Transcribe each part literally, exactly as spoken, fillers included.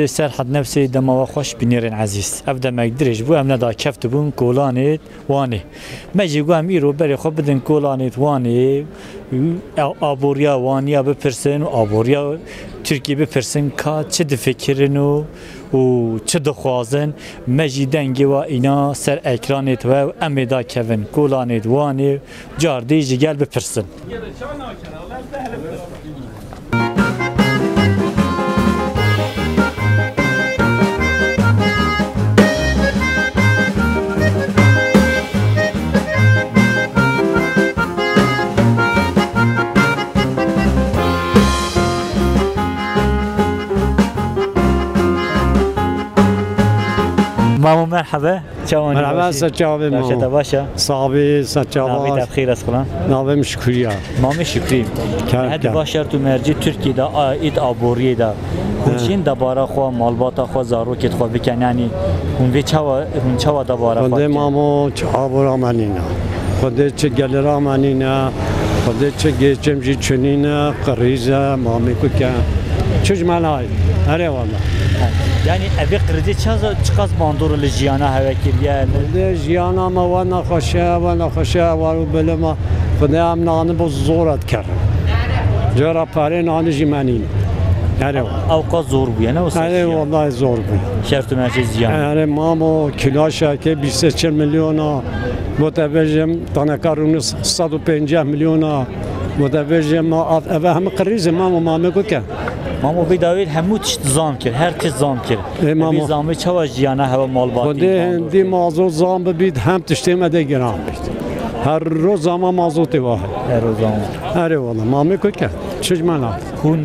Serhat Nefsê dema we xweş bînerên ezîz. Ev demek dirêj bû, em nedakevtibûn kolanê Wanê. Me jî got, em îro berê xwe bidin kolanê Wanê, ew aboriya Waniya bipirsin û aboriya Tirkiyê bipirsin ka çi difikirin û, û çi dixwazin. Me jî dengê we îna ser ekranê we û em ê dakevin kolanê Wanê, cardî ji gel bipirsin. Mamo, merhaba. Çawan Merhaba, baş î? Saçavê Navşe ma. Te baş e? Sabi, saçava. Navê te bi xêr ez xulan. Navê min Şukriya. Mamê Şukrî. Kerem, Hedi kerem. Baş şert û mercê Tirkiyê de, a, êd aboriyê de. Hûn He. Çin debara xwe, malbata xwe, zarokêt xwe biken, yanî hûn vê çawa, hûn çawa debara xwe Xwedê bikin? Mamo çi abora me nîne. Xwedê çi gelira me nîne. Xwedê çi geçim jî çi nîne. Qirîz e, mamê ku ke. Çi ji me nayê. Erê wala. Yanî evê qirêzê çaza, çiqas bandor li jiyana hewe kiriye? Li jiyana me we nexweş e, we nexweş e, we û bilê me. Xwedê em nani bo zor e dikerin. Cara perê nani jî me nîn. Erê we. Ewqas zor bûye, ne wisa Erê jiyan? Wellahî zor bûye. Şert û mercê jiyan. Erê mamo, kîloşeke bîst çil milyona, bo te bêjim, taneka rûnû sed û pênceh milyona, bo te bêjim, ma ev, ev hemû qirîzê mamo, mamê ku ke. Mamo, vê dawî hemû tişt zam kir, her tişt zam kir. Ê, mamo. Vê zamê çawa jiyana hewa malbatî Xwedê bandor hindî kir? Mazot zam bibît, hem tiştê me de giran bît. Her roz zama mazotê wa. Her roz zama. Erê wala, mamê ku ke. Çi ji me na? Hûn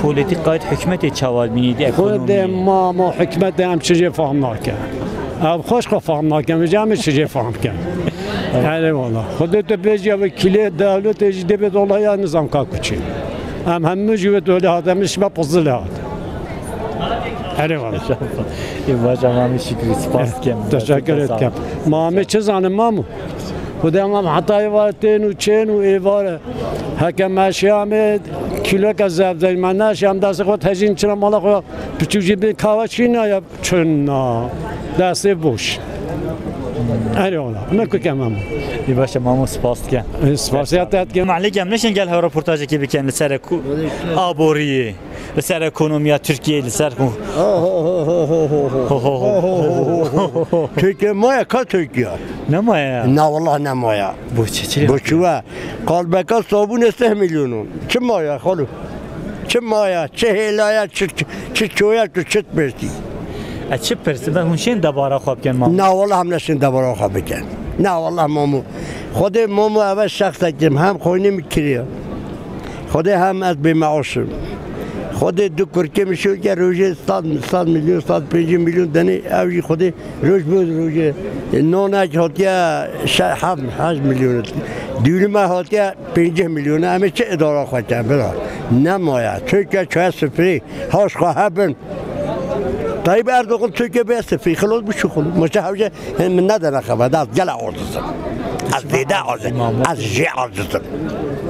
polîtîkayê hikûmetê çawa bînî di Xwedê ekonomiyê? Mamo, hikûmetê em çi jê fam nake. Ev xweş xwe fam nake, vêca em çi jê fam ke. Erê wala. Xwedê tu bêjî ev kîlê dewletê jî dê bê dola ya nizam ka kuçî. Em hemû jî wê dolê hat, em şima pozilê hat. Erê wala. Ê, baş e, Mamê Şükrî, spas dikim. Teşekkür ederim. Ma me çi zanim, mamu? Xwedê em heta êvar tên û çên û êvar. Heke me şiyamê kîloke zevdeyî me neşiyam destê xwe tejîn çira mala xwe piçûk jî bê kawa çîna ya çin na. Destê boş. Erê wala. Me ku ke mamu. Ê, baş e, mamu, spas dikim. Ê, spasiya te dikim. Malê gem neşin gel hew röportajekê bikin li ser ku-, aboriyê. Li ser ekonomiya Tirkiyeyê, li ser ku- Ho, ho, ho. Ho, ho, ho. Tirkiye maya, ka Tirkiye? Ne maya? Na, wallah ne maya. Bu çi, çi? Bu çi ve? Kalbeka sabûnê sih milyon o. Çi maya, xalo? Çi maya, çi hêlaya, çi, çi, çi çoya, tu çi dipirsî? E, çi pirsî? Ben hûn şên debara xwe bikin, mamu? Na, wallah em neşên debara xwe bikin. Na, wallah, mamu. Xwedê, mamu, eve şexsekî, hem xwînê min kiriye. Xwedê hem ez bêmeaş im. Xwedê du kurkê min şûr ke rojê sed, sed milyon, sed pêncî milyon denê, ew jî Xwedê roj bi rojê. Nonek hatiye şe-, heft, heşt milyon. Dûrî me hatiye pêncî milyon. Em ê çi îdara xwe ke bira? Nemaye. Tirkiye çaye sifirî. Haş xwe hebin. Tayyip Erdoğan Tirkiye bê sifirî. Xilos bû çi xulu? Maşe hewce Hin min nedene xeber, ez gelek aciz im. Ez zêde aciz im. Ez jê aciz im.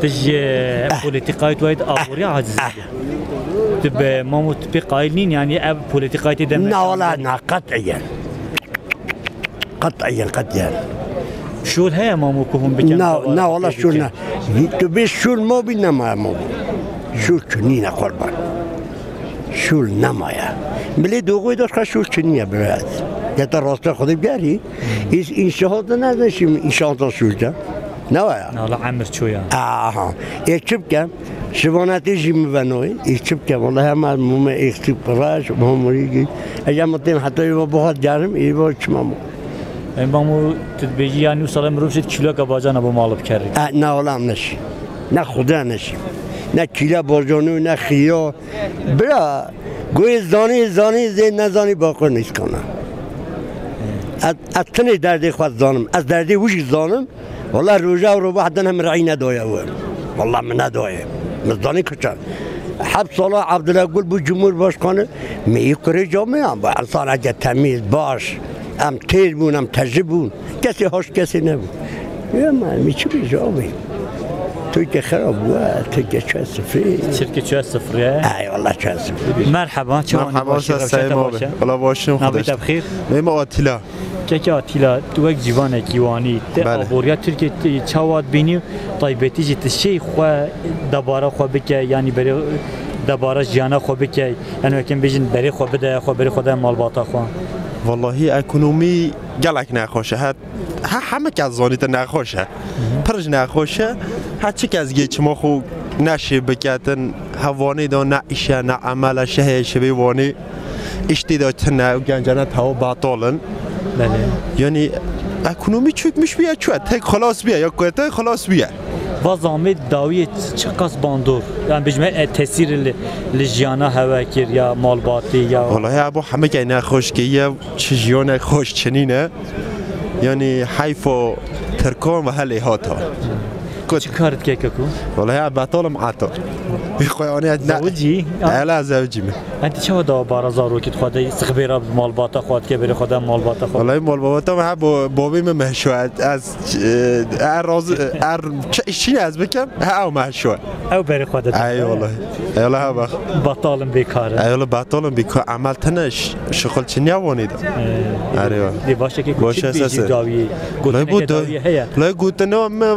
Tu ji polîtîkayê tu wayî aboriya aciz î. Tu bi Mamû tu pê qayîl nîn, yanî ev polîtîkayê tê demê. Na wala na, qet'iyen. Qet'iyen, qet'iyen. Şûl heye Mamû ku hûn bikin? Na, na wala şûl ne. Tu bê şûl ma bî, nema ma bî. Şûl tu nîne qurban. Şûl nemaye. Milê doxê de xwe şûl çiniye biraz. Ya te rastî Xwedê bigerî. Îş, înşaat de ne, ne şî înşaat şûl de. Ne waya? Nala emir çoya. Aha. Ê çi bikem? Şivanetê jî min venoyê. Ê çi bikem? Wallahî hema mûme eksik piraş, mûme gî. Eja min tên heta êva buxat gerim, êva çima mû. Ê Mamû, tu dibêjî, yanî wisa mirov şêt kîloka bacana bo mala bikerî? E, ne wala em neşî. Ne Xwedê neşî. Ne kîla bacanû, ne xiya. Bira, goyê zanî, zanî, zê nezanî baqir nîskana. Ez, ez tenê derdê xwe zanim. Ez derdê wî jî zanim. Wala roja û rova hedin hem re'î nedaye we. Wala min nedaye. Min zanî kiçan. Heft sala Abdullah Gül bû Cumhurbaşkanı. Me yî kurê camê ya. Bu insan eke temîz, baş. Em têr bûn, em tejî bûn. Kesê hoş kesê nebû. Ya me, me çi bêje abi? Tirkiye xerab bû, Tirkiye çar sifir. Tirkiye çar sifir e. Ay wallah çar sifir. Merhaba, çawan Merhaba, baş e, sen rewşa te Sayın baş abi. e? Valla başım Navê te bi xêr? Benim Atilla. Keke Atîla, tu wek civanekî wanî, te Belê. aboriya Tirkiyê te çawa dibînî û taybetî jî tu şêy xwe debara xwe bike, yanî berê debara jiyana xwe bike, yanî wekî bêjin berê xwe bide, xwe berê xwe de malbata xwe? Wallahî ekonomî gelek nexweş e. He, he heme kes zanî te nexweş e. Pir jî nexweş e. He çi kes gê çima xwe neşê biketin, he wanê de ne îş e, ne emel e, şehê şibê wanê. Îştê de tune û gencane tewa betal in. Belê. Yanî ekonomî çökmüş bûye, çûye. Tek xilas bûye, ya ku te xilas bûye. Va zamê dawiyê çiqas bandor, yani bijme e, tesîr li, li jiyana hewe kir ya malbatê ya. Walahi ebo hemikey nexweş kiriye, çi jiyanek xweş çinîne. Yanî heyfa Tirkan ve helê hata. Çi kar dike keko? Walahi ya betalim ata. Xwe yani ne. Zewicî? Ela zewicî me. Enti çawa dawa bara zarokî xwe de sixbêra malbata xwe dike, berê xwe de malbata xwe? Walahi malbata me ha bo-, bobê me mehşo ez, e, er raz, er ç-, çîne ez bikem, ha ew mehşo. Ew berê xwe de. Ay walahi. Ela ha bak. Betalim bêkar e. Ay wala betalim bêkar, emel tene ş-, şixul çi niya wanî de. Ee, Arê wa. Dê başekê ku Boş çi es dibêjî es. dawiyê? Lay Gotineke bu da-, dawiyê heye? lay gotine me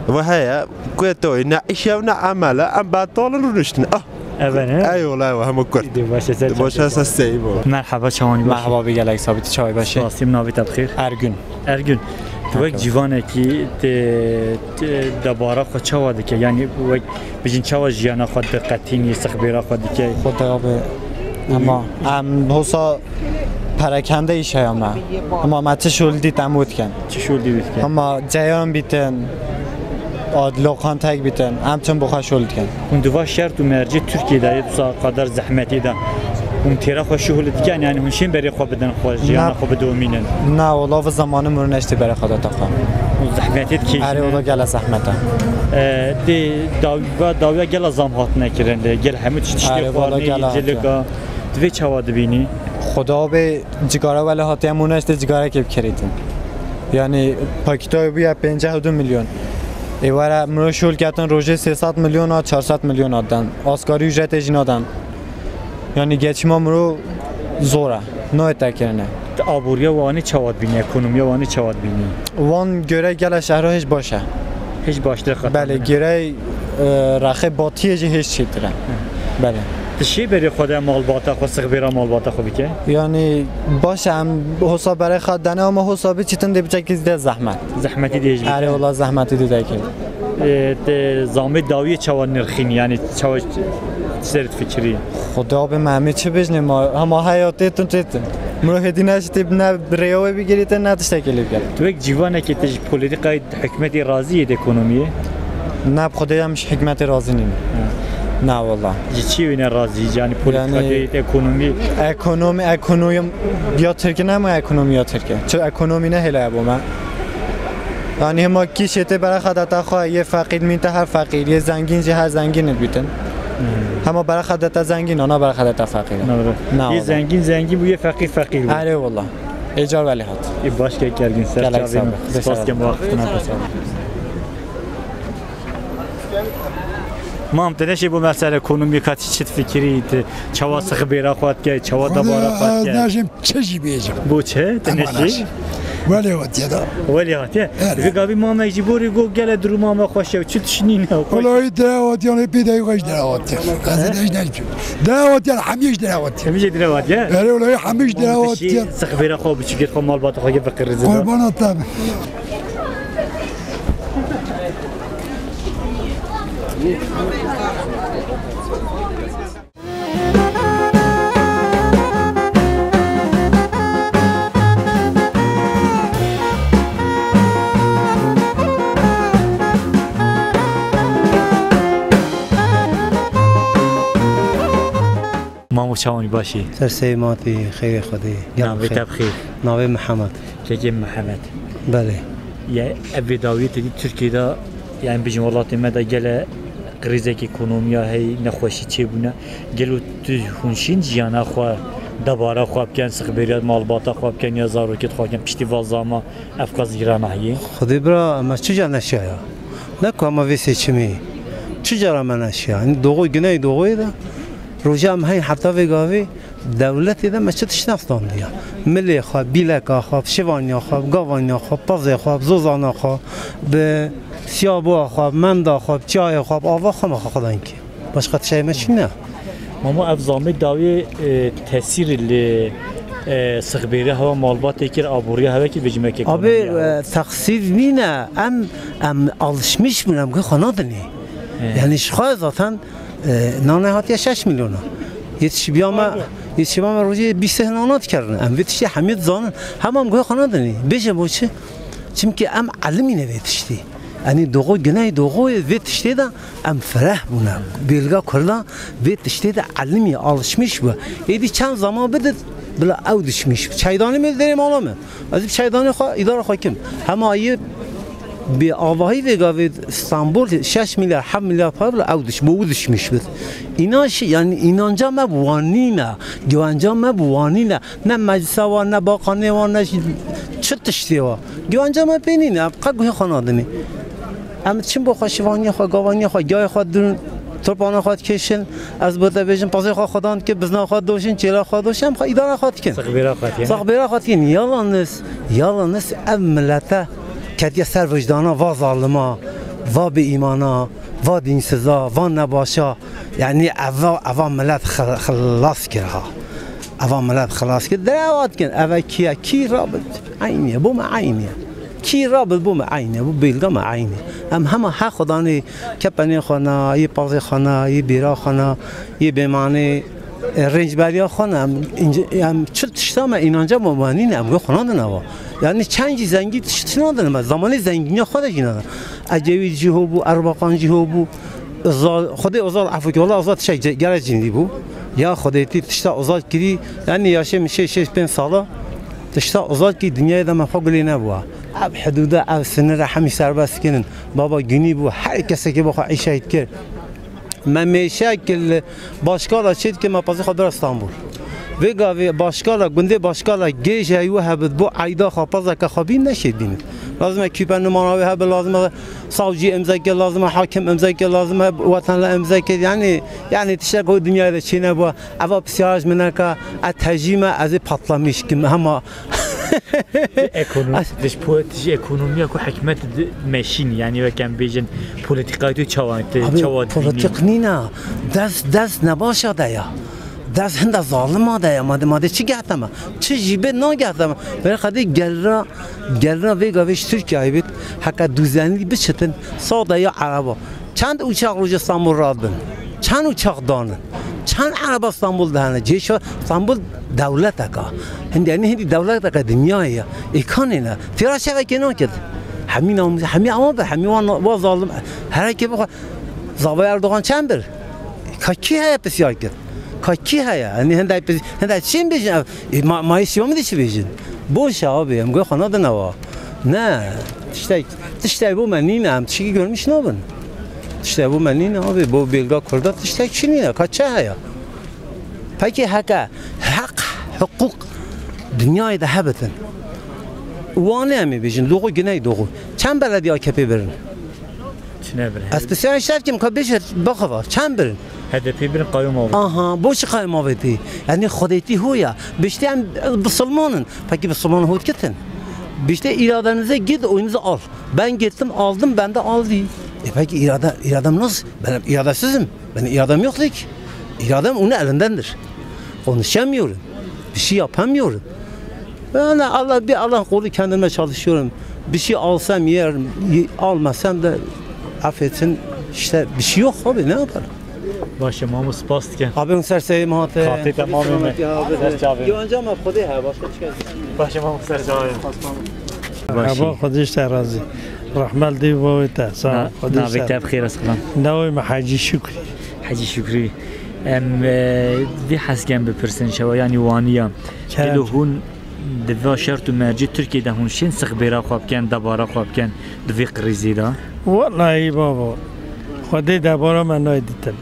ve heye. Ku to ne îş ev ne emel e. Em betalin rûniştin. Ah. Ev ne? Eyvallah, eyvallah, hema kurt. Dê baş e, ser Boş çavê es baş. sey bu. Merhaba, çawanî baş e? Merhaba, bi gelek sabit, çawê baş e? Spas, navê te bi xêr? Ergün. Ergün, tu wek Merhaba. civanekî te, te debara xwe çawa dike? Yanî wek bijin çawa jiyana xwe diqetînî, sixbêra xwe dike? Xwe de abi. Ama em hosa perakende îş heye me. Ama me çi şol dît em wê dikin. Çi şol dît wê dikin? Ama ceyan bîtin, ad-, lokantek bîtin, em çin bi xwe şol dikin. Hûn di va şert û mercê Tirkiyê de yê, tu sa qadar zehmetî de. Hûn têra xwe şuhul dikin, yani hûn şên berê xwe bidin xwe, jiyana Ne. xwe bidomînin. Na, wala vi zamanı mürün eşti berê xwe de taxwe. Hûn zehmetî dikî. Erê, wala gele zehmete. E, dê dawiya, dawiya gela zam hatine kirin de. Gel hemû tiştê Erê, wala xwarinê, gele hatiye. cilika. Divê çawa dibînî? Xweda bê cigara wele hatiye mûne işte cigara kê bikirîtin. Yani pakîtoyê bûye pênceh û du milyon. Ê were miro şûl ketin rojê sê sed milyon a, çar sed milyon a den. Asgari ücretê jî naden. Yani geçima miro zor e. Noyê te kirine. Aboriya wanê çawa dibînî, ekonomiya wanê çawa dibînî? Wan göre gele şehra hiç baş e. Hiç baştir xatir Belê, nîne. göre, e, rexê batiyê jî hiç çêtir e. Belê. Tu şê berê xwe de malbata xwe, sixbêra malbata xwe bike? Yani baş e, em hosa berê xwe dene ama hosa biçitin dê biçekî zîde zehmet. Zehmetî dê ji Erê, wala zehmetî dê dekir. E, te zamê dawiyê çawa nirxînî, yani çawa ser fikirî? Xweda bi me, em ê çi bijnê ma, hema heya têtin têtin. Miro hêdî neşitê ne rêya wê bigirîte, ne tiştekê lê bikere. Tu wek cîvanekê te ji polîtîkayê hikûmetê razî yê di ekonomiyê? Ne, bi Xwedê em ji hikûmetê razî nîn. Ha. Na wala. Ji çi wê ne razî? Yani polîtîka Yani te yê ekonomî? Ekonomi, ekonomi ya Tirkî ne mi ekonomi ya Tirkî? Çi ekonomi ne hêlaya bo me? Yani hema kî şêtê bere xwe de te xwe yê feqîr mîn te her feqîr, yê zengîn jî her zengîn bîtin. Hmm. Hema bere xwe de te zengîn, ana bere xwe de te feqîr. Doğru. Na Yê wala. zengîn zengîn bû, yê feqîr feqîr bû. Erê wala. Ê car welê hat. Ê baş ke kergin ser Gelek çavê sağ min. ol. Spas Beşer. kem wextina te sağ ol. Mam, te neşê bo me ser ekonomîka çi çi fikirî, te çawa sixbêra xwe dike, çawa debara xwe dike? Ez neşim çi jî bêjim. Bo çi? Te Ama neşî? neş. Welê hatiye da. Welê hatiye? Evet. Vê gavî mamek jî borî got gele duruma me xweş e, çi tişt nîne. Wala wî dire hatiye, wala pê de xweş dire hatiye. Ez He? neş neş. Dire hatiye, hemî jî dire hatiye. Hemî jî dire hatiye? Erê wala wî hemî jî dire hatiye. Sixbêra xwe biçûkê xwe malbata xwe ke veqirîzî da. Qurbana te be. Mamo çawanî başî? Ser sey matî, xeyrê Xwedê. Gel Navê xeyr. te bi xêr? Navê Mihemed. Kekê Mihemed. Belê. Ya ev vê dawiyê te dî Tirkiyê de, yani bijin welatê me de gele krîzek ekonomiya hey, nexweşî çêbûne. Gelo tu hûn şîn jiyana xwe, debara xwe bikin, sixbêriya malbata xwe bikin ya zarokêt xwe bikin, piştî va zama ev qas gîrana heye? Xwedê bira, me çi ca neşiya ya? Ne ku hema vê seçimê çi cara me neşiya. Yanî Doğu, Güney Doğu'yê de roja em hey heta vê gavê dewletê de me çi tişt nestandiya. Milê xwe, bîleka xwe, şivaniya xwe, gavaniya xwe, pazê xwe, zozana xwe, bi siyaboya xwe, menda xwe, çiyayê xwe, ava xwe me xwe xwedan kir. Başqa tiştê me çi ne. Mamo, ev zamê dawî, e, tesîrî li, e, sixbêrî hewa malbatê kir, aboriya hewa kir, vêjimekê Abi, ekonomiya hewa. E, teqsîr nîne. Em, em alışmış bûn, em guh xwe nadinê. He. Yani ji xwe zaten, e, nane hatiye şeş milyona. Yetişibiya me, yetişibiya me rojê bîst seh nana dikerin. Em vê tiştê hemî dizanin. Hema em guh xwe nadinê. Bêje bo çi? Çimkî em elimîne vê tiştê. Yanî Doğu, Güney Doğu vê tiştê de em fereh bûne. Bêlga Kurda vê tiştê de elimî alışmış bû. Êdî çend zaman bidit, bila ew dişmiş. Çeydanî me derê mala me. Ez bi çeydanê xwe, îdara xwe kim. Hema yê bi avahî vê gavê Stenbol şeş milyar, heft milyar para bila ew diş, bo ew dişmiş bit. Înanç, yanî înanca me bi wan nîne, güvenca me bi wan nîne. Ne meclisa wan, ne bakanê wan, ne jî çi tiştê wa. Giwanca me pê nîne, em qe guhê xwe nadinê. Em diçin bo xwe şivaniya xwe, gavaniya xwe, gayê xwe dirin, turpana xwe dikêşin. Ez bo te bêjim, pazê xwe xwedan dikin, bizna xwe doşin, çêla xwe doşin, em xwe îdara xwe dikin. Sixbêra xwe dikin. Sixbêra xwe dikin. Yalanis, yalanis ev milete ketiye ser vijdana va zalima, va bêîmana, va dînsiza, va nebaşa. Yanî eva, eva milet xil-, xilas kir ha. Eva milet xilas kir. Derewa dikin, eve kî ye? Kî rabit? Eynî ye, bo me eynî ye. Kî rabit bo me eynî ye, bo bêlga me eynî ye. Em hema he xwedanê kepenê xwe na, yê pazê xwe na, yê bêra xwe na, yê bêmanê, e, rêncberiya xwe na. Em, ince, em çi tişta me, înanca me, me nîne, em guh xwe nadin eva. Yanî çend jî zengî tişt nadin me, zamanê zengîniya xwe de jî nadin. Ecevît jî ho bû, Erbakan jî ho bû. Ozal, Xwedê Ozal efû kir. Wela Ozal tiştek ce-, gelek cindî bû. Ya Xwedêtî tişta Ozal kirî, yanî yaşê min şêst, şêst pênc sala tişta Ozal kirî dinyayê de me xwe gulê nebûwa. Ev hidûde, ev sinire hemî serbest kirin. Baba Günî bû, her kesekê bo xwe îşayît kir. Me mêşe kir li Başkala çêdike, me pazê xwe bira Stenbol. Vê gavê Başkala, gundê Başkala gêj heywe hebit, bo eyda xwe, pazeke xwe bîn neşê bînit. Lazim e kîpe numara wê hebe, lazim e savcî imze ke, lazim e hakim imze ke, lazim e wetenle imze ke. Yanî, yanî tiştek ku dinyayê de çênebû. Eva pisyara ji min neke, ez tejî me, ez ê patlamiş kim. Hema Ekonomi, As- dij po-, dij ekonomiya ku hikmet di-, meşîn, yani wek em bêjin, politikayê tu çawa, te Abi, çawa dibînî? Politik nîne. Dest, dest nebaşa de ya. Dest hinda zalima de ya. Madê, madê çi gehte me? Çi jî bê nagehte me. Berê xedê gelra, gelra vê gavê ji Tirkiyeyê bit. Heke duzenlî biçitin. Sade ya Ereba. Çend uçak roja Stenbol radibin? Çend uçak danin? Çend ereba Stenbol de hene? Cêşa Stenbol dewleteka. Hindi, yani hindi dewleteka dinyayê ya. Îmkanê ne. Têra şevekê nakir. Hemî nam-, hemî ama be, hemî wan, wan zalim. Herekê bixwe. Zavay Erdogan çend bir? Ka kî heye pisyar kir? Ka kî heye? Hani hende pis-, hende çi bêjin ev? E, ma-, mayî şiva min de çi bêjin? Boş e abi, em guh xwe nadin ewa. Ne, tiştek, tiştek bo me nîne, em tişkî görmüş nabin. Tiştek bo me nîne abi, bo bêlga Kurda tiştek çi nîne, ka çi heye? Peki heke heq, hiqûq dinyayê de hebitin. Wanê em ê bêjin, Doğu, Güney Doğu. Çend belediye A K P birin? Çi nebir? Ez pisyara şev kim ka bêje bixwe, çend birin? H D P birin, qayûm avêt. Aha, bo çi qayûm avêtî? Yani Xwedêtî ho ya. Biştê em bisilman in. Peki bisilman ho dikitin? Biştê iradenize git, oyunuzu al. Ben gittim, aldım, bende aldı. E peki irade, iradem nasıl? Ben iradesizim. Benim iradem yok ki. İradem onun elindendir. Konuşamıyorum. Bir şey yapamıyorum. Yani Allah, bir Allah kulu kendime çalışıyorum. Bir şey alsam yerim, y-, almasam da affetsin. İşte bir şey yok abi, ne yapalım? Baş e, Mamo, spas dikim. Abi, ser serê me hate. Xatê te, Mamo, me. Selamet ya abi. Ser çavê. Yo, ancak me Xwedê he, başka çıkar. Baş e, Mamo, ser çavê. Baş e. Heba, Xwedê ji te razî. Rehmet dê bavê te. Sağ ol. Na-, Xwedê navê te bi xêr, ez xilam. Navê me Hecî Şukrî. Hecî Şukrî. Em, e, vê hez dikim bipirsin, şewa, yanî waniya. Kerem. Gelo hûn di va şert û mercê Tirkiyê de hûn şên sixbêra xwe bikin, debara xwe bikin di vê krîzê de? Wellahî baba, Xwedê debara me nayê dîtin.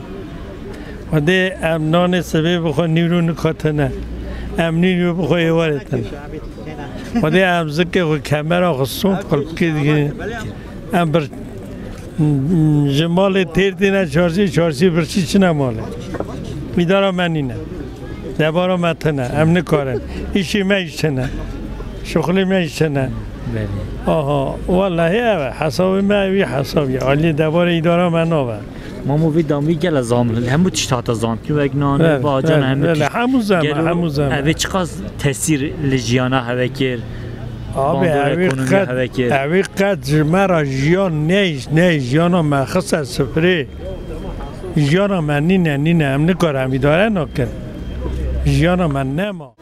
Xwedê em nanê sibê bi xwe nîro nikatine. Em nîro bi xwe êwarê tine. Xwedê em zikê xwe kemera xwe sond qulpikê digîne. Em bir Ji malê têr têne çarşî, çarşî birçî çine malê. Îdara me nîne. Debara me tine. Em nikarin. Îşê me jî tine. Şixulê me jî tine. Belê. Aha. Wellahî ev e. Hesabê me ev e, hesabê. Aliyê debara îdara me nabe. Mamo, vê damî gele zam, hemû tişt hate zam ki wek nanê, Evet, bacan evet, hemû evet. tişt. Hemû zam, Gelo hemû zam. Evê çiqas tesîr li jiyana heve kir? Abi, bandora evê ekonomiya qet, heve kir? Evê qet ji me re jiyan neyş, neyş, jiyana me xise sifrê. Jiyana me nîne, nîne, em nikarin, em îdare nakin. Jiyana me nema.